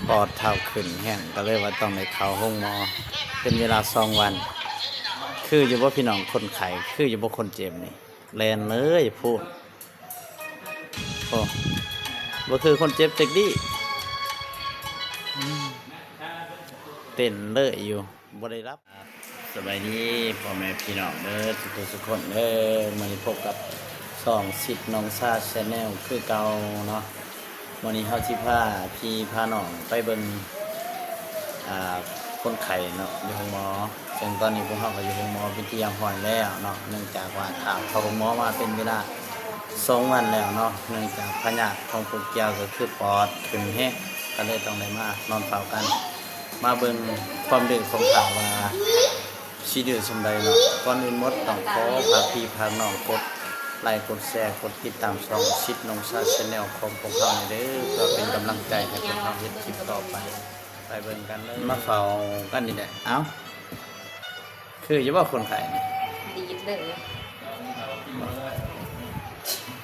ປອດທ້າວຂຶ້ນແຮງ ກໍເລີຍວ່າຕ້ອງໄດ້ເຂົ້າໂຮງໝໍເປັນເວລາສອງວັນ. ຄືຢູ່ບໍ່ພີ່ນ້ອງ ຄົນໄຂ້? ຄືຢູ່ບໍ່ຄົນເຈັບນີ້? ແລ່ນເລີຍພຸ້ນ. ໂອ້ ບໍ່ຄືຄົນເຈັບຈັກດີ້. ອືມ ເຕັ້ນເລີຍຢູ່ ບໍ່ໄດ້ຫຼັບ. ສະບາຍດີພໍ່ແມ່ພີ່ນ້ອງເດີ ທຸກໆຄົນເດີ. ມື້ນີ້ພົບກັບຊ່ອງສິດໜອງຊາ Channel ຄືເກົ່າເນາະ. ມື້ນີ້ເຮົາຊິພາພີ່ພານ້ອງໄປເບິ່ງ ອ່າ ຄົນໄຂ້ເນາະ ຢູ່ໂຮງໝໍ. ເຊິ່ງຕອນນີ້ພວກເຮົາກໍຢູ່ໂຮງໝໍເປັນທີ່ຮຽບຮ້ອຍແລ້ວເນາະ ເນື່ອງຈາກວ່າຖ້າເຂົ້າໂຮງໝໍມາເປັນເວລາສອງວັນແລ້ວເນາະ ເນື່ອງຈາກພະຍາດຂອງປູກກຽວກໍຄືປອດຂຶ້ນແຮງ ກໍເລີຍຕ້ອງໄດ້ມານອນເຝົ້າກັນ. ມາເບິ່ງຄວາມດື້ຂອງຂ້າວ່າຊິດື້ສ່ຳໃດເນາະ. ກ່ອນອື່ນໝົດຕ້ອງຂໍຝາກພີ່ຝາກນ້ອງກົດໄລ ກົດແຊ ກົດຕິດຕາມຊ່ອງສິດໜອງຊາ Channel ຂອງພວກເຮົາແດ່ເດີ ເພື່ອເປັນກຳລັງໃຈໃຫ້ພວກເຮົາເຮັດຄລິບຕໍ່ໄປ. ໄປເບິ່ງກັນເລີຍ ມາເຝົ້າກັນນີ້ແຫຼະ. ເອົ້າ ຄືຢູ່ບໍ່ຄົນໄຂ້ນີ້? ດີດເລີຍ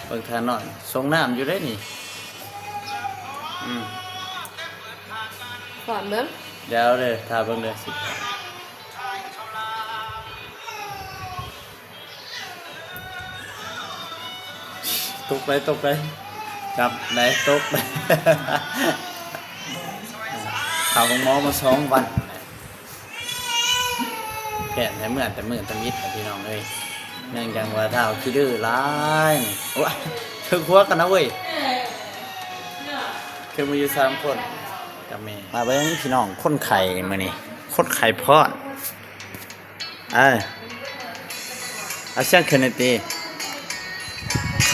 ເບິ່ງທ່ານອນ ຊົງນ້ຳຢູ່ເດ້ນີ້. ອືມ ຟ້ອນເບິ່ງ ດຽວເດີ ຖ້າເບິ່ງເດີ ຊິ ຕົກໄດ້ ຕົກໄດ້ ຈັບໄດ້ ຕົກໄດ້. ເຂົ້າໂຮງໝໍມາສອງວັນ ແພດໃຫ້ເມືອແຕ່ມື້ທຳອິດແຫຼະພີ່ນ້ອງເອີຍ. ເນື່ອງຈາກວ່າທ້າວຂີ້ດື້ຫຼາຍນີ້. ໂອ້ຍ ຖືກຫົວກັນນະເວີຍ ຄືມາຢູ່ສາມຄົນກັບແມ່. ມາເບິ່ງພີ່ນ້ອງ ຄົນໄຂ້ມື້ນີ້ ຄົນໄຂ້ພ້ອນ. ເອີ ເອົາສຽງຂຶ້ນໜ່ອຍຕິ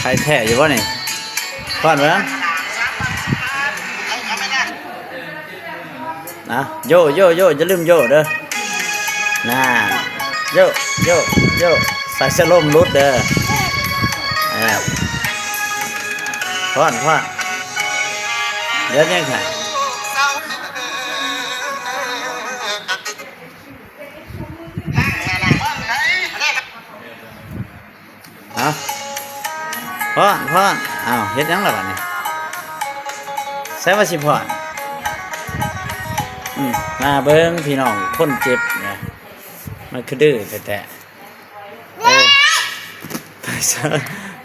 ໃຜແທ້ຢູ່ບໍ່ນີ້? ຟ້ອນເບິ່ງ ນະ ໂຢ ໂຢ ໂຢ ຢ່າລືມໂຢເດີ ນາ ໂຢ ໂຢ ໂຢ ໃສ່ສະໂລມຫຼຸດເດີ ເອີ ຟ້ອນ ຟ້ອນ ເດີນຍັງຫາ. ເອົ້າ ພ້ອນ ພ້ອນ ເອົ້າ ເຮັດຫຍັງລະບາດນີ້? ໃສ່ວ່າຊິພ້ອນ. ອືມ ມາເບິ່ງພີ່ນ້ອງ ຄົນເຈັບນະ ມັນຄືດື້ແທ້ໆ. ເອີ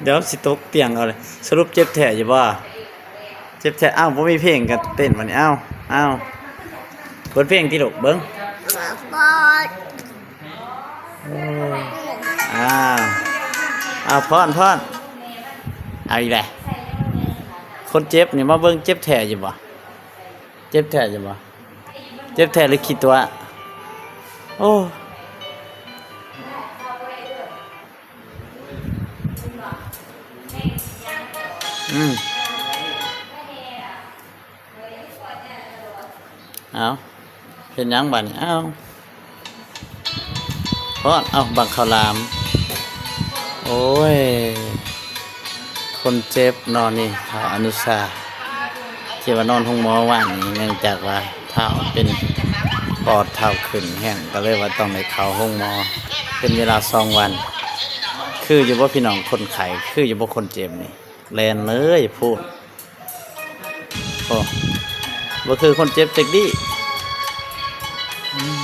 ດຽວຊິຕົກຕຽງເອົາເລີຍ. ສະຫຼຸບເຈັບແທ້ຢູ່ບໍ່? ເຈັບແທ້. ອ້າວ ບໍ່ມີເພງກໍເຕັ້ນບາດນີ້. ອ້າວ ອ້າວ ເປີດເພງຕິລູກ ເບິ່ງ. ໂອ້ ອ້າວ ອ້າວ ພ້ອນ ພ້ອນ ເອົາອີກແລ້ວ. ຄົນເຈັບນີ້ມາເບິ່ງ ເຈັບແທ້ຢູ່ບໍ່? ເຈັບແທ້ຢູ່ບໍ່? ເຈັບແທ້ຫຼືຂີ້ຕົວະ? ໂອ້ ອືມ ເອົ້າ ເຮັດຫຍັງບາດນີ້? ເອົ້າ ຮອດ ເອົ້າ ບັກເຂົ້າຫຼາມ. ໂອ້ຍ ຄົນເຈັບເນາະນີ້ ທ້າວອະນຸຊາ ທີ່ວ່ານອນໂຮງໝໍວານນີ້ ເນື່ອງຈາກວ່າທ້າວເປັນປອດທ້າວຂຶ້ນແຮງ ກໍເລີຍວ່າຕ້ອງໄດ້ເຂົ້າໂຮງໝໍເປັນເວລາສອງວັນ. ຄືຢູ່ບໍ່ພີ່ນ້ອງ ຄົນໄຂ້? ຄືຢູ່ບໍ່ຄົນເຈັບນີ້? ແລ່ນເລີຍພຸ້ນ. ໂອ້ ບໍ່ຄືຄົນເຈັບຈັກດີ້. ອືມ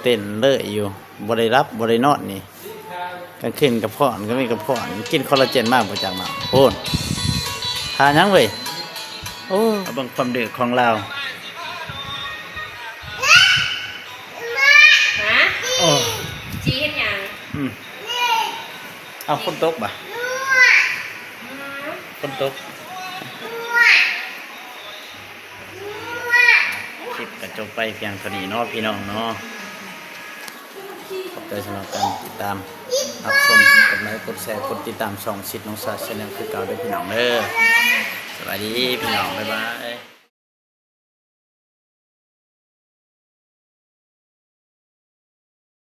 ເຕັ້ນເລີຍຢູ່ ບໍ່ໄດ້ຫຼັບບໍ່ໄດ້ນອນນີ້. ກາງຄືນກະພ້ອນ ກາງເວັນກະພ້ອນ. ກິນຄໍລາເຈນມາບໍ່ຈັກເນາະ. ໂອ້ ທ່າຫຍັງເວີຍ? ໂອ້ ມາເບິ່ງຄວາມດື້ຂອງລາວ. ຮະ? ໂອ້ ຊິເຮັດຫຍັງ? ອືມ ເອົາ ຝົນຕົກບະ? ຝົນຕົກ. ຄລິບກໍຈົບໄປພຽງເທົ່ານີ້ເນາະ ພີ່ນ້ອງເນາະ. ຂອບໃຈສຳລັບການຕິດຕາມຮັບຊົມ. ກົດໄລ ກົດແຊ ກົດຕິດຕາມຊ່ອງສິດໜອງຊາ Channel ຄືເກົ່າເດີພີ່ນ້ອງເດີ. ສະບາຍດີພີ່ນ້ອງ ບາຍບາຍ.